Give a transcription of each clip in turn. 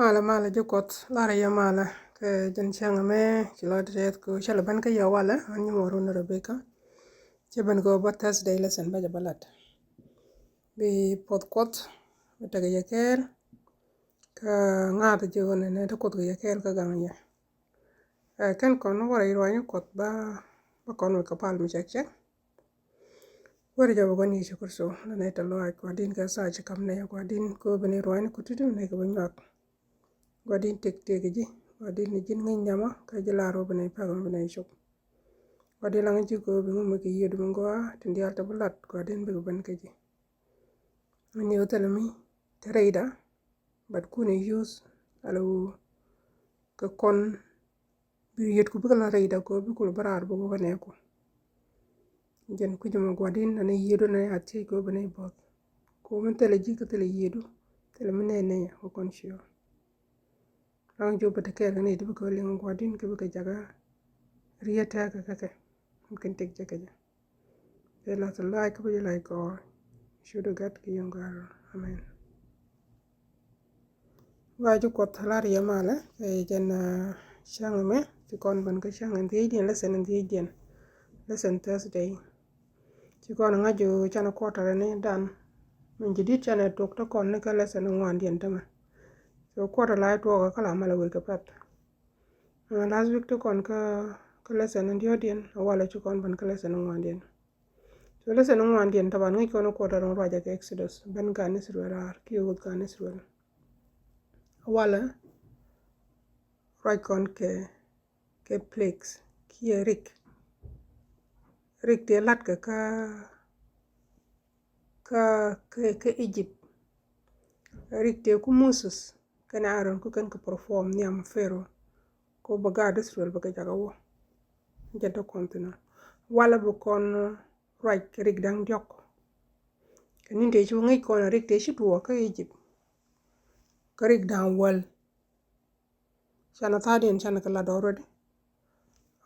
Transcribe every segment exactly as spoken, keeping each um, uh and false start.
Malɛ, malɛ ji̱ Kuɔth, lar yɛ malɛ kɛ jɛn cäŋ ɛmɛ. Ci lɔcdä tɛth kɛ cä lɛ ben kä yɛ walɛ, ɣän nyi mɔ run Rebecca. Cä ben kɛ wä bä Thursday lesson bä jɛ bä lat. Bi puɔth Kuɔth bi tekɛ yɛ kɛɛl. Kä ŋa̱th ji̱ ɣän ɛnɛ ti Kuoth kɛ yɛ kɛɛl kä gaŋ yɛ. Ɛ, kɛn kɔn wä rɛy ruany Kuɔth bä, bä kɔn wä kɛ pal mi cɛk cɛk. Wä rɛy jɛ bä kɔn Yecu Kritho, la nɛy tɛ lɔaac, Gua̱di̱n kɛ tha̱a̱ ci ka̱m nɛy, Gua̱di̱n kɛ wä bi nɛy ruanyni kut ti̱ti̱, nɛy kɛ bä nyuak. Gua̱di̱n tëk tëk ji̱, Gua̱di̱n ni ji̱n ŋäc nhiamä, kä ji̱ lar wä bi nɛy päk, wä bi nɛy cop. Gua̱di̱n laŋ ji̱ kɛ wä bi ŋu mi kɛ yiëëdu mi gɔaa, tin diaal tɛ bi lat, Gua̱di̱n bikɛ ben kä ji̱. Min ni wä thilɛ mi te rɛyda, but kun use ala wä kɛ kɔn bi yetku bikɛ la rɛyda kɛ wä bikul bä raar bä wä kɛ nɛɛku. Jɛn kui̱c mɔ Gua̱di̱n na ni yiedu na ni a thiec kɛ wä bä ni both. Kɛ wä mi thilɛ ji̱ kä thilɛ yiedu, thilɛ mi nɛɛ nɛy kɛ kɔn ciɔ. Laŋ ji̱ wä bä te kɛɛl kɛ ni ti bikɛ wä liŋ Gua̱di̱n kɛ bikɛ jakä riet tɛɛkä kɛ kɛ. Mungkin tëk jɛ kɛ jɛ. Bɛ lath lɔaac kä bä jɛ lɔaac gɔɔy. Ciötdu Gat kɛ Yiëë Gɔaa. Amen. Gɔaa ji̱ Kuɔth, lar yɛ malɛ kɛ jɛn, ah, cäŋ ɛmɛ, ci kɔn ben kä cäŋ in thiecdiɛn, lesson in thiecdiɛn, lesson Thursday. Ci kɔn ŋa̱c jɛ canɛ quarter ni dan. Min ji̱ di̱t canɛ tuɔk te kɔn ni kä lesson in ŋuandiɛn tämɛ. So quarter la tuɔk kä la malɛ wec kɛ pɛth. Ah, last week ti kɔn kä, kä lesson in diɔ̱kdiɛn, a walɛ ci kɔn ben kä lesson in ŋuandiɛn. So lesson in ŋuandiɛn taban ŋäc kɔn quarter in ruacɛ kɛ Exodus, ben gan Israel raar kiɛ wuth gan Israel. A walɛ ruac kɔn kɛ, kɛ plagues kiɛ rik. Rik tëë la̱tkɛ kä, kä, kä, kä Egypt. Rik tëë ku Moses kɛnɛ Aaron ku kɛn kɛ perform nhiam Pharaoh. Kɛ wä bɛ gaat Israel bɛ kɛ jakä wä. Jɛn te kɔn thi̱n ɔ. Walɛ bi kɔn ruac kɛ rik da̱ŋ diɔ̱k. Kɛ ni̱n tëë ci wä ŋäc kɔn rik tëë ci tuɔɔk kä Egypt. Kä rik da̱ŋ wäl. Canɛ tha̱a̱diɛn canɛ kɛ lat already.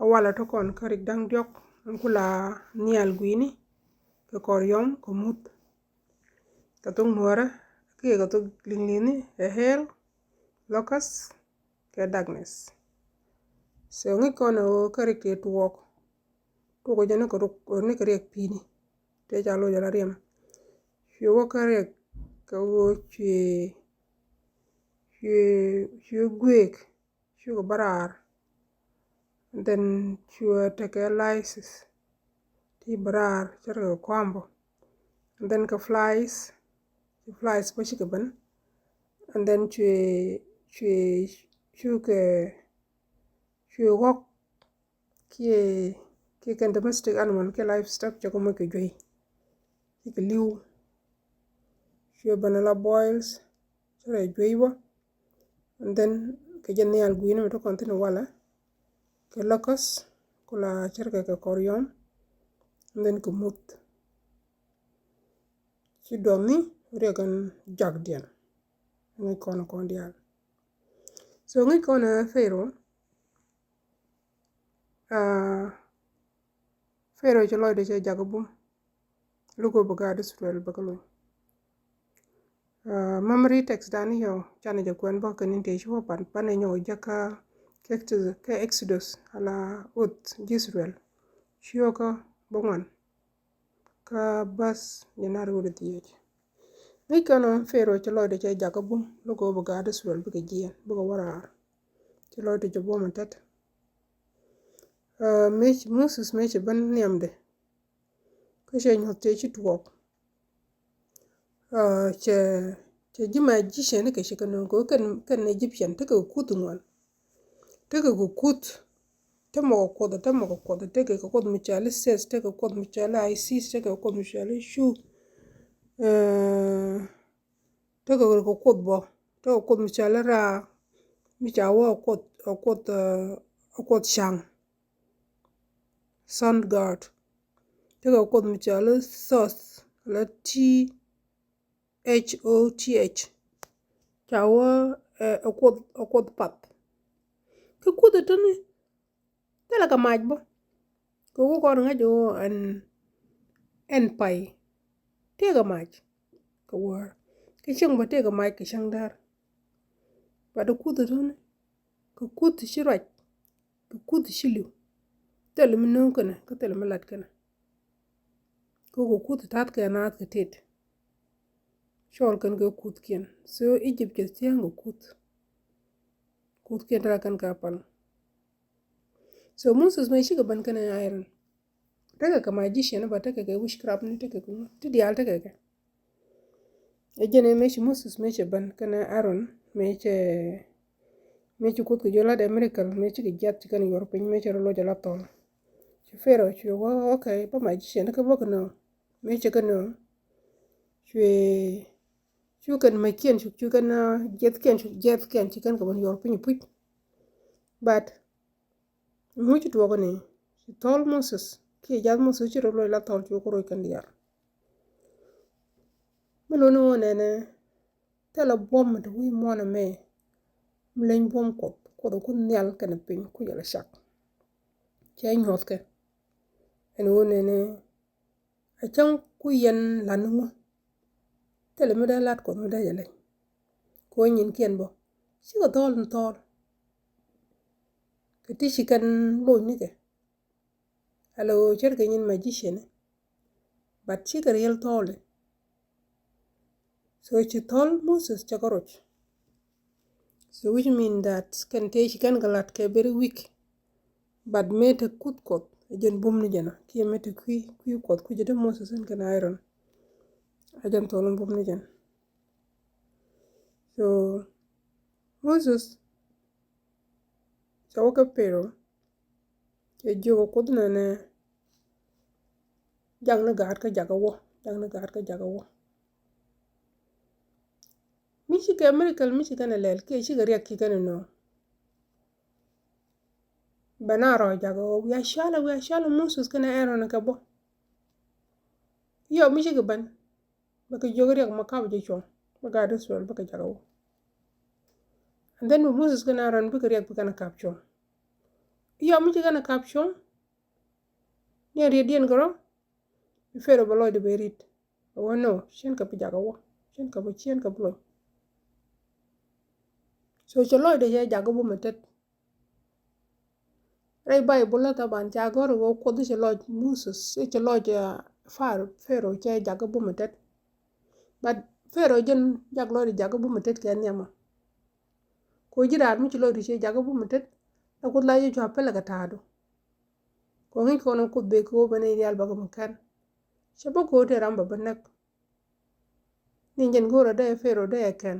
A walɛ te kɔn kä rik da̱ŋ diɔ̱k, ɛn ku la nhial gui̱ni kɛ kɔr yɔm kɛ muth. Kɛ thok nuɔrä kiɛ kɛ thok liŋliŋni ɛ hail, locust kɛ darkness. So ŋäc kɔn ɛ ɣöö kä rik tëë tuɔɔk. Tuɔɔk jɛ ni kɛ ruk, ni kɛ riɛk pi̱i̱ni. Tëë ca loc ala riɛm. Cuɛ wä kä riɛk kɛ ɣöö cuɛ, cuɛ, cuɛ guëëk, cuɛ kɛ bä raar. And then cuɛ tekɛ lice ti bä raar, cärkɛ kɛ kɔambä. And then kɛ flies, cuɛ flies bä cikɛ ben. And then cuɛ, cuɛ, cuɛ kɛ, cuɛ ɣɔk kiɛ, kiɛ kɛn domestic animal kiɛ livestock cɛ kɛ moc kɛ juey. Cikɛ li̱w. Cuɛ ben ala boils, cärɛ juey bä. And then kɛ jɛ nhial gui̱ni mi te kɔn thi̱n walɛ. Kɛ locust, ku la cärkɛ kɛ kɔr yɔm. And then kɛ muth. Ci duɔth ni riɛk ɛn jakdiɛn. Ŋäc kɔn kɔn diaal. So ŋäc kɔn ɛ Pharaoh. Ah, Pharaoh ci lɔcdɛ cɛ jakä bum. Luk ɣöö bi gaat Israel bäkɛ luny. Ah, memory text dan yɔ canɛ jɛ kuɛn bä kɛ ni̱n tëë ci wä pan, pan ɛ nyɔk jäkä kɛ Exodus, kɛ Exodus ala wuth ji̱ Israel. Ciökä bä ŋuan. Kä bäth jɛ nar wut dhiec. Ŋäc kɛn ɔ Pharaoh ci lɔcdɛ cɛ jakä bum, lo̱k ɣöö bi gaat Israel bikɛ jiɛɛn, bikɛ wä raar. Ci lɔcdɛ cɛ buɔ̱m ɛ tɛt. Ah, mëë ci Moses mëë cɛ ben nhiamdɛ. Kä cɛ nyuɔ̱th tëë ci tuɔɔk. Ah, cɛ, cɛ ji̱ magician ni kɛ ci kɛ nööŋ kɛ kɛn, kɛn Egyptian tekɛ kɛ kuth ŋuan. Tekɛ kɛ kuth. Te mɔkɔ kuoth, te mɔkɔ kuoth, tekɛ kɛ kuoth mi cɔali Seth, tekɛ kuoth mi cɔali Isis, tekɛ kɛ kuoth mi cɔali Shu. Eh, tekɛ kɛ kuoth bɔ, tekɛ kuoth mi cɔali Ra, mi ca wä kuoth, kuoth, eh, kuoth caŋ. Sun God. Tekɛ kuoth mi cɔali Thoth, la T H O T H. Ca wä, eh, ɛ kuoth, ɛ kuoth path. Kɛ kuoth ɛ teni, thilɛ kɛ mac bä. Kɛ wä kɔn ŋäc ɣöö ɛn, ɛn pay. Tëëkɛ mac kɛ wäär. Kɛ cieŋ bä tëëkɛ mac kɛ cäŋ däär. But kuth tɔni kɛ kuth ci ruac, kɛ kuth ci liw. Thil mi no̱o̱ŋ kɛnɛ kä thil mi lat kɛnɛ. Kɛ kɛ kuth ta̱th kɛ naath kɛ tet. Cɔɔl kɛn kɛ kuthkiɛn. So Egypt kɛ thia̱a̱ŋ kɛ kuth. Kuthkiɛn tɛla kɛn kɛ pal. So Moses mɛ cikɛ ben kɛnɛ Aaron. Tekɛ kɛ magician ba tekɛ kɛ witchcraft ni tekɛ kɛ ŋu ti diaal tekɛ kɛ. Ɛ jɛn ɛ mëë ci Moses mëë cɛ ben kɛnɛ Aaron mëë cɛ mëë ci kuth kɛ jɔl lat ɛ miracle mëë cikɛ jiath ci kɛn yuɔr piny mëë cɛ rɔ loc ɛ la thɔl. Ci Pharaoh ci wä okay ba magician kɛ bä kɛ nööŋ mëë cɛ kɛ nööŋ. Cuɛ cu kɛn mäckiɛn cu cu kɛn jiɛthkiɛn cu jiɛthkiɛn ci kɛn kɛ ben yuɔr piny puc. But ŋuc tuɔɔk ni ci thɔl Moses kiɛ jath Moses ci rɔ loc la thɔl cu kɛ roc kɛn diaal. Mi luni wä nɛnɛ thilɛ buɔ̱m mi te wi̱i̱ muɔ̱ɔ̱n ɛmɛ. Mi leny buɔ̱m Kuɔth, Kuoth ku nhial kɛnɛ piny ku jɛ la cak. Cɛ nyuɔthkɛ ɛn wä nɛnɛ. A cäŋ ku yɛn la̱t ni ŋu. Thilɛ mi dee lat Kuɔth mi dee jɛ leny. Kɛ wä nyinkiɛn bä cikɛ thɔɔl ni thɔɔl. Kɛ ti ci kɛn loc nikɛ. Alo ce̱tkɛ nyin magician. But cikɛ riel thɔɔli. So ci thɔl Moses cɛ kɛ roc. So which mean that kɛn tëë ci kɛn kɛ lat kɛ very weak. But mëë te kuth Kuɔth ɛ jɛn bum ni jɛn kiɛ mëë te kui̱ kui̱ Kuɔth kui̱ jɛ te Moses in kɛn Aaron. Ɛ jɛn thɔl in bum ni jɛn. So Moses cɛ wä kɛ Pharaoh. Cɛ jiök ɛ Kuoth nɛnɛ. Jak ni gaat kä jakä wä, jak ni gaat kä jakä wä. Mi cikɛ miracle mi cikɛ nɛ lɛl kiɛ cikɛ riɛk cikɛ nɛ nööŋ. Bɛ na rɔ jakä wä wiaa cɔalɛ wiaa cɔalɛ Moses kɛnɛ Aaron kɛ bä. Yɔ mi cikɛ ben. Bɛ kɛ jiök riɛk ma kap jɛ cuɔ̱ŋ bɛ gaat Israel bɛ kɛ jakä wä. And then bɛ Moses kɛnɛ Aaron bikɛ riɛk bikɛn kap cuɔ̱ŋ. Yɔ mi cikɛ nɛ kap cuɔ̱ŋ. Ni a riet diɛn kɛ rɔ. Bi Pharaoh bɛ lɔcdɛ bɛ rit. Bɛ wä no cien kɛ bi jakä wä cien kɛ bi cien kɛ bi lony. So cɛ lɔcdɛ cɛ jakä bum ɛ tet. Rɛy Baibul la thaban ca gɔ̱r ɣöö Kuoth cɛ lɔc Moses cɛ lɔc Pharaoh cɛ jakä bum ɛ tet. But Pharaoh jɛn jak lɔcdɛ jakä bum ɛ tet kɛ nhiamɔ. Ko ji̱ raan mi ci lɔcdɛ cɛ jakä bum ɛ tet. La Kuoth la jɛ cua pɛlɛ kɛ ta̱a̱du. Kɛ ŋi̱c kɔn Kuoth bek kɛ ɣöö bɛ nɛy diaal bɛ kɛ mi kɛn. Cɛ bä kɛ ɣöö tëë ram bɛ bä näk. Ni jɛn go̱o̱rä dee Pharaoh dee ɛ kɛn.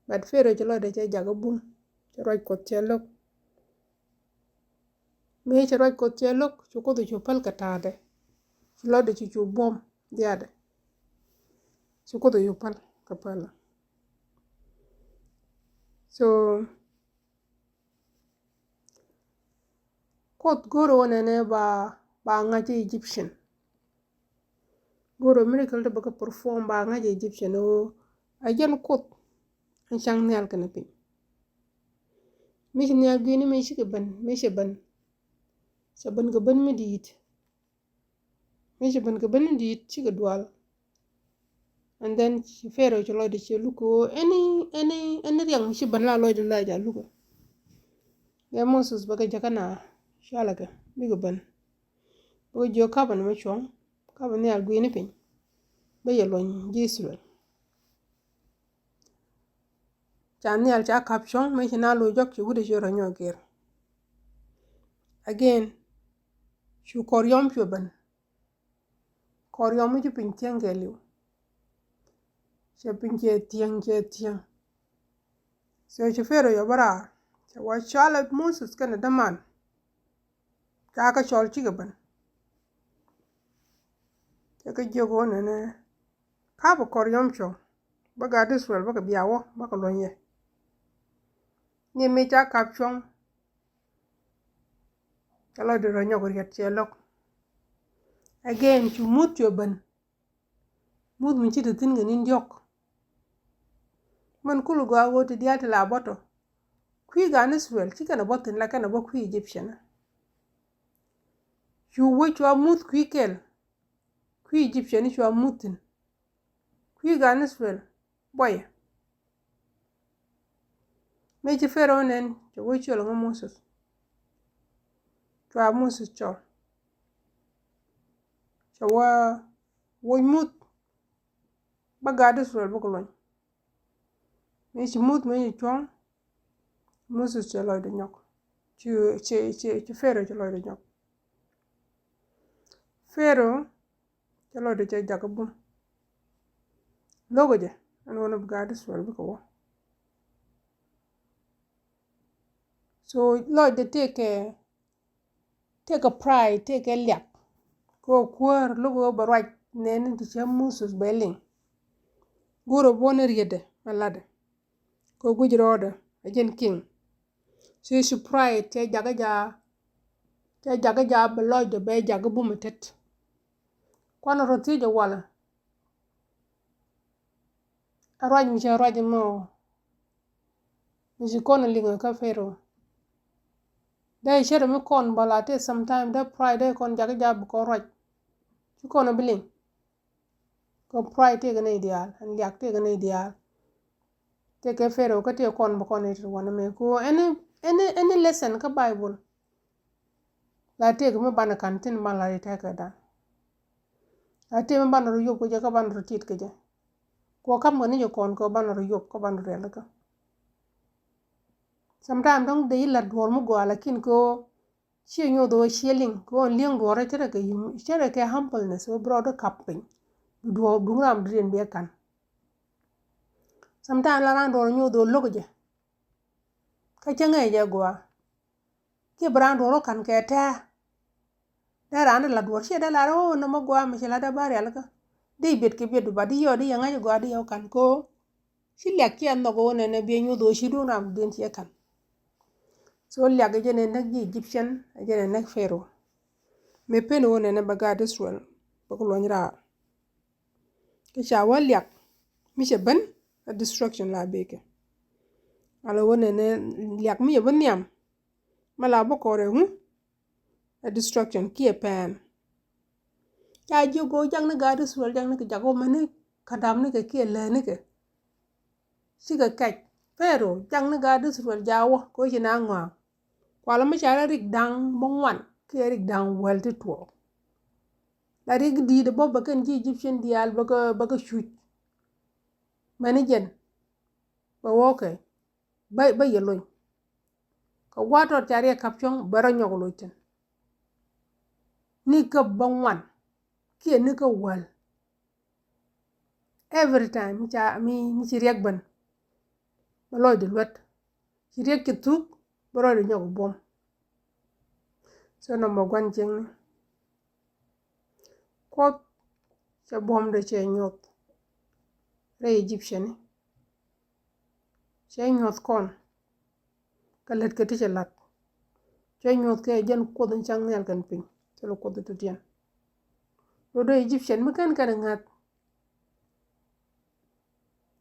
But Pharaoh cɛ lɔcdɛ cɛ jakä bum. Cɛ ruac Kuɔth cɛ lo̱k. Mëë cɛ ruac Kuɔth cɛ lo̱k cu Kuoth cu päl kɛ ta̱a̱dɛ. Ci lɔcdɛ ci cu buɔ̱m diaadɛ. Ci Kuoth cu päl kɛ pälä. So Kuoth go̱o̱rä wä nɛnɛ ba ba ŋa̱c Egyptian. Go̱o̱rä miracle ti bä kɛ perform ba ŋa̱c Egyptian ɣöö a jɛn Kuoth. Ɛn caŋ nhial kɛnɛ piny. Mi ci nhial gui̱ni mi cikɛ ben mi cɛ ben. Cɛ ben kɛ ben mi di̱i̱t. Mi ci ben kɛ ben in di̱i̱t cikɛ dual. And then ci Pharaoh ci lɔcdɛ ci luk kɛ ɣöö any any any riɛŋ ci ben la lɔcdɛ la ca luk. Gɛ Moses bɛ kɛ jakä na cualɛ kɛ bikɛ ben. Bikɛ jiök kapɛ ni mi cuɔ̱ŋ kapɛ nhial gui̱ni piny. Bä yɛ luɔny ji̱ Israel. Ca nhial ca kap cuɔ̱ŋ mëë ci na lo̱c jɔk ci wut ci rɔ nyɔk gir. Again cu kɔr yɔm cuɛ ben. Kɔr yɔm mi ci piny thiäŋ kɛ liw. Cɛ piny cɛ thiäŋ cɛ thiäŋ. So ci Pharaoh yɔ bä raar cɛ wä cɔalɛ Moses kɛnɛ däman. Ca kɛ cɔl cikɛ ben. Cɛ kɛ jiök wä nɛnɛ. Kapɛ kɔr yɔm cuɔ̱ŋ bä gaat Israel bä kɛ bia wä bä kɛ luɔ̱ny yɛ. Ni mi ca kap cuɔ̱ŋ. Cɛ lɔcdɛ rɔ nyɔk riɛt cɛ lo̱k. Again cu muth cuɛ ben. Muth mi ci te thi̱n kɛ ni̱n diɔ̱k. Mɛn kul gɔaa ɣöö ti diaal ti la bɔtɔ. Kui̱ gaan Israel ci kɛn a bɔth thi̱n la kɛn a bä kui̱ Egyptian. Cu wec cua muth kui̱ kɛl. Kui̱ Egyptian cua muth thi̱n. Kui̱ gaan Israel buɔyɛ. Mëë ci Pharaoh nɛn, cɛ wee cɔl ŋä Moses. Cua Moses cɔl. Cɛ wä woc muth bä gaat Israel bä kɛ luɔny. Mëë ci muth mëë ci cuɔ̱ŋ, Moses cɛ lɔcdɛ nyɔk. Ci, ci, ci, ci Pharaoh cɛ lɔcdɛ nyɔk. Pharaoh cɛ lɔcdɛ cɛ jakä bum. Lo̱kɛ jɛ ɛn ɣöö ni bi gaat Israel bikɛ wä. So lɔcdɛ tëëkɛ, tëëkɛ pride, tëëkɛ liak. Kɛ ɣöö kuäär lo̱kɛ ɣöö bɛ ruac nɛɛni ti cä Moses bɛ liŋ. Go̱o̱rɛ buɔ̱n ni rietdɛ mɛ latdɛ. Kɛ ɣöö guic rɔɔdɛ ɛ jɛn king. Ci, ci pride cɛ jakä jaa, cɛ jakä jaa bɛ lɔcdɛ bɛ jakä bum ɛ tet. Kuanɛ rɔ thiec ɛ walɛ. Ɛ ruac mi cɛ ruac ɛmɔ mi ci kɔn liŋ kä Pharaoh. Dee cɛ rɛ mi kɔn bä la tëë sometime dee pride dee kɔn jakä jaa bi kɔn ruac. Ci kɔn bi liŋ. Kɛ pride tëëkɛ nɛy diaal, ɛn liak tëëkɛ nɛy diaal. Tëëkɛ Pharaoh kä tëë kɔn bä kɔn i̱ ti wanɛ mɛ ku any, any, any lesson kä Bible. La tëëkɛ mi banɛ ka̱n thi̱n ban la ri tɛkɛ dan. La tëëkɛ mi banɛ rɔ yop kä jɛ kä banɛ rɔ tit kä jɛ. Kuɔ kam kɛ ni jɛ kɔn kɛ banɛ rɔ yop kä banɛ rɔ riɛl kä. Sometime dɔ̱ŋ dee i̱ lat duɔ̱ɔ̱r mi gɔaa lakin kɛ ɣöö ciɛ nyoth ɣöö ciɛ liŋ kɛ ɣöö ɛn li̱eŋ duɔ̱ɔ̱rä cärɛ kɛ yum, cärɛ kɛ humbleness ɣöö bi rɔɔdä kap piny. Bi duɔ̱ɔ̱r duŋ ram dudiɛn bi ɛ ka̱n. Sometime la raan duɔ̱ɔ̱r nyoth ɣöö lo̱k jɛ. Kä cä ŋäc jɛ gɔaa. Kiɛ bi raan duɔ̱ɔ̱r ɣöö ka̱n kɛ tɛ̱̈ɛ̱̈. Dee raan di la duɔ̱ɔ̱r ciɛ dee lar ɣöö nɔmɔ gɔaa mi ci la dee ba rialikä. Di biet kɛ biet du ba di yɔɔ di yɛ ŋa̱c gɔaa di yɛ wä ka̱n kɛ ɣöö ci liak kiɛ nhɔk ɣöö nɛnɛ biɛ nyoth ɣöö ci duŋ ram dudiɛn ciɛ ka̱n. So liak ɛ jɛn ɛ näk ji̱ Egyptian, ɛ jɛn ɛ näk Pharaoh. Mëë pen ɣöö nɛnɛ bɛ gaat Israel bɛ kɛ luɔny raar. Kä ca wä liak mi cɛ ben ɛ destruction la bekɛ. Ala ɣöö nɛnɛ liak mi cɛ ben nhiam. Mɛ la bä kɔrɛ ŋu ɛ destruction kiɛ pɛn. Ca jiök go̱o̱k jak ni gaat Israel jak ni kɛ jak wä mɛni kä dam ni kɛ kiɛ lɛ ni kɛ. Cikɛ kɛc Pharaoh jak ni gaat Israel ja wä kɛ wä ci na ŋɔaŋ. Kualä mi ca rɛ rik da̱ŋ bä ŋuan kiɛ rik da̱ŋ wäl ti tuɔɔk. La rik di̱i̱t bä bä kɛn ji̱ Egyptian diaal bä kä, bä kä cuc. Mɛni jɛn bä wä kɛ bä, bä yɛ lony. Kɛ gua̱a̱th tɔt ca riɛk ka̱p cuɔ̱ŋ bɛ rɔ nyɔk loc thi̱n. Ni käp bä ŋuan kiɛ ni käp wäl. Every time mi ca, mi, mi ci riɛk ben bɛ lɔcdɛ luät. Ci riɛk ci thuk bɛ lɔcdɛ nyɔk buɔ̱m. So number gua̱n cieŋni. Kuoth cɛ buɔ̱mdɛ cɛ nyuɔth rɛy Egyptian ni. Cɛ nyuɔth kɔn kɛ lät kɛ ti cɛ la̱t. Cɛ nyuɔth kɛ jɛn Kuoth in cak nhial kɛn piny thilɛ Kuoth in tuɔ̱kiɛn. Lot dee Egyptian mi kɛn kɛn ŋa̱th.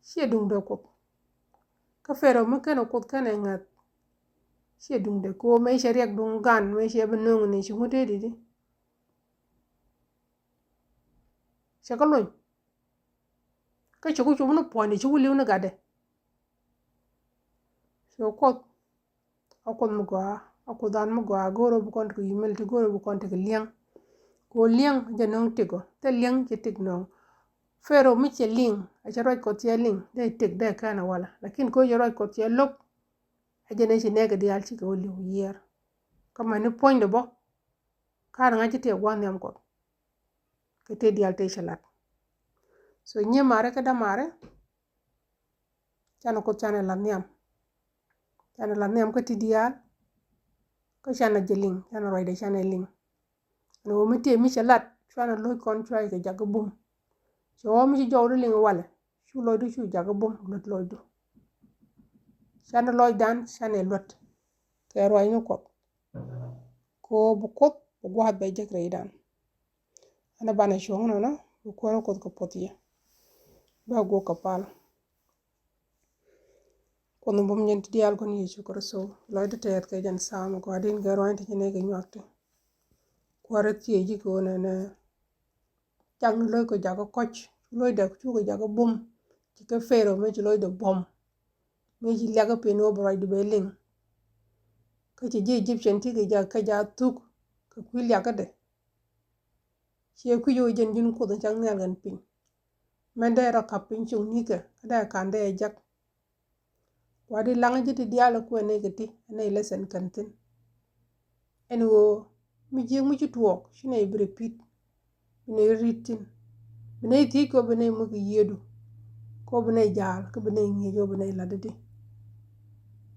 Ciɛ duŋdɛ Kuoth. Kä Pharaoh mi kɛn ɛ Kuoth kɛn ɛ ŋa̱th. Ciɛ duŋdɛ kɛ ɣöö mëë cɛ riɛk duŋ gan mëë cɛ bi nööŋ ni ci ŋut tëë di̱t i̱. Cɛ kä lony. Kä ci ku cup ni puɔ̱ny ci ku li̱w ni gatdɛ. So Kuoth a Kuoth mi gɔaa, a Kuoth an mi gɔaa, go̱o̱r ɣöö bi kɔn tekɛ humility, go̱o̱r ɣöö bi kɔn tekɛ li̱eŋ. Kɛ ɣöö li̱eŋ jɛ nöŋ tik ɔ, thil li̱eŋ cɛ tik nöŋ. Pharaoh mi cɛ liŋ, a cɛ ruac Kuɔth cɛ liŋ, dee tik dee kɛn a walɛ. Lakin kɛ ɣöö cɛ ruac Kuɔth cɛ lo̱k, a jɛn ɛ ci nɛɛkɛ diaal cikɛ wä li̱w yiëër. Kä mani puɔ̱nydɛ bä, ka̱n ŋa̱c ci tëë gua̱a̱th nhiam Kuɔth. Kɛ tëë diaal tëë cɛ lat. So nyimaarɛ kä dämaarɛ, canɛ Kuoth canɛ la̱th nhiam. Canɛ la̱th nhiam kä ti diaal. Kä canɛ jɛ liŋ, canɛ ruacdɛ canɛ liŋ. Ɛn ɣöö mi tëë mi cɛ lat, cuanɛ lo̱c kɔn cuay kɛ jakä bum. Cɛ ɣöö mi ci jɔwdu liŋ walɛ, cu lɔcdu cu jakä bum, luät lɔcdu. Canɛ lɔcdan, canɛ luät. Kɛ ruacni Kuɔth. Kɛ ɣöö bi Kuoth bi gua̱a̱th bɛ jek rɛydan. Ɛn a banɛ cuɔ̱ŋ nɔnɔ, bi Kuäär Kuoth kɛ puɔth yɛ. Bɛ guɔk kɛ pal. Kuoth bum jɛn ti diaal kɔn Yecu Kritho, lɔcdä tɛth kɛ jɛn sam kɔ adin kɛ ruany ti jɛn kɛ nyuak ti. Kuäär thiec ji̱ kɛ ɣöö nɛnɛ. Cak ni lo̱c kɛ jakä kɔc, lo̱cdɛ cu kɛ jakä bum. Ci kɛ Pharaoh mi ci lo̱cdɛ buɔm. mi ci liak kä piny ɣöö bi ruacdu bɛ liŋ. Kä ci ji̱ Egyptian ti kɛ jɛ kɛ jɛ a thuk kɛ kui̱ liakädɛ. Ciɛ kui̱c ɣöö jɛn ji̱n Kuoth in cak nhial kɛn piny. Mɛn dee rɔ ka̱p piny cuŋ ni̱kɛ kä dee ka̱n dee jek. Gua̱di̱, laŋä ji̱ ti diaal ɛ kuɛ nɛy kɛ ti ɛ nɛy lesson kɛn thi̱n. Ɛn ɣöö mi jiäk mi ci tuɔɔk ci nɛy bi repeat, bi nɛy ri̱t thi̱n, bi nɛy thiec kɛ ɣöö bi nɛy moc kɛ yiëëdu, kɛ ɣöö bi nɛy ja̱a̱l kä bi nɛy ŋi̱eec ɣöö bi nɛy la̱t i̱di.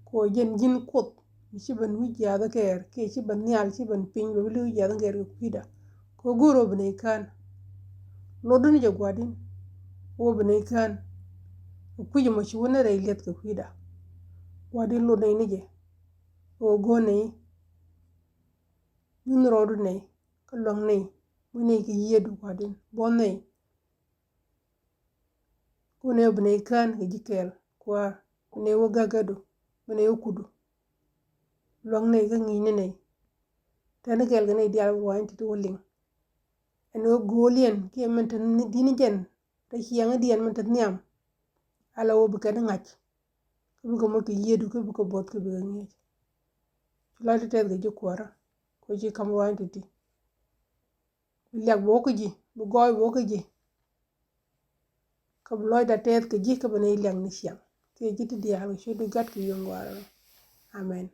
Kɛ ɣöö jɛn ji̱n Kuoth mi ci ben wi̱c jiaath kɛɛr kiɛ ci ben nhial, ci ben piny, bɛ bi li̱w jiaath kɛɛr kɛ kui̱da. Kɛ ɣöö go̱o̱r ɣöö bi nɛy kään. Lotdu ni jɛ gua̱di̱n, ɣöö bi nɛy kään. Kɛ kui̱c ɛmɔ ci wä ni rɛy li̱eth kɛ kui̱da. Gua̱di̱n, lot nɛy ni jɛ, ɣöö go̱o̱r nɛy, nyuth rɔɔdu nɛy, kä luäŋ nɛy, moc nɛy kɛ yiëëdu gua̱di̱n, buɔth nɛy. Kɛ ɣöö nɛy ɣöö bi nɛy kään kɛ ji̱ kɛɛl, Kuäär, bi nɛy wä gäkädu, bi nɛy wä kudu. Luäŋ nɛy kä ŋi̱i̱c ni nɛy. Tɛni kɛɛl kɛ nɛy diaal bi ruaacni ti̱ti̱ wä liŋ. Ɛn ɣöö gööliɛn kiɛ min te di̱t ni jɛn, te ciɛŋädiɛn min te nhiam, ala ɣöö bi kɛn ŋa̱c, kä bikɛ moc kɛ yiëëdu, kä bikɛ buɔth, kä bikɛ ŋi̱eec. Cu lɔcdä tɛth kɛ ji̱, Kuäärä, kɛ ɣöö ci ka̱m ruaacni ti̱ti̱. Bi liak bi wä kä ji̱, bi gɔɔy bi wä kä ji̱. Kä bi lɔcdä tɛth kɛ ji̱, kä bi nɛy liak ni ciaŋ. Kiɛ ji̱ ti diaal, kɛ ciötdu Gat kɛ Yiëë in Gɔaa in Rɛl Rɔ. Amen.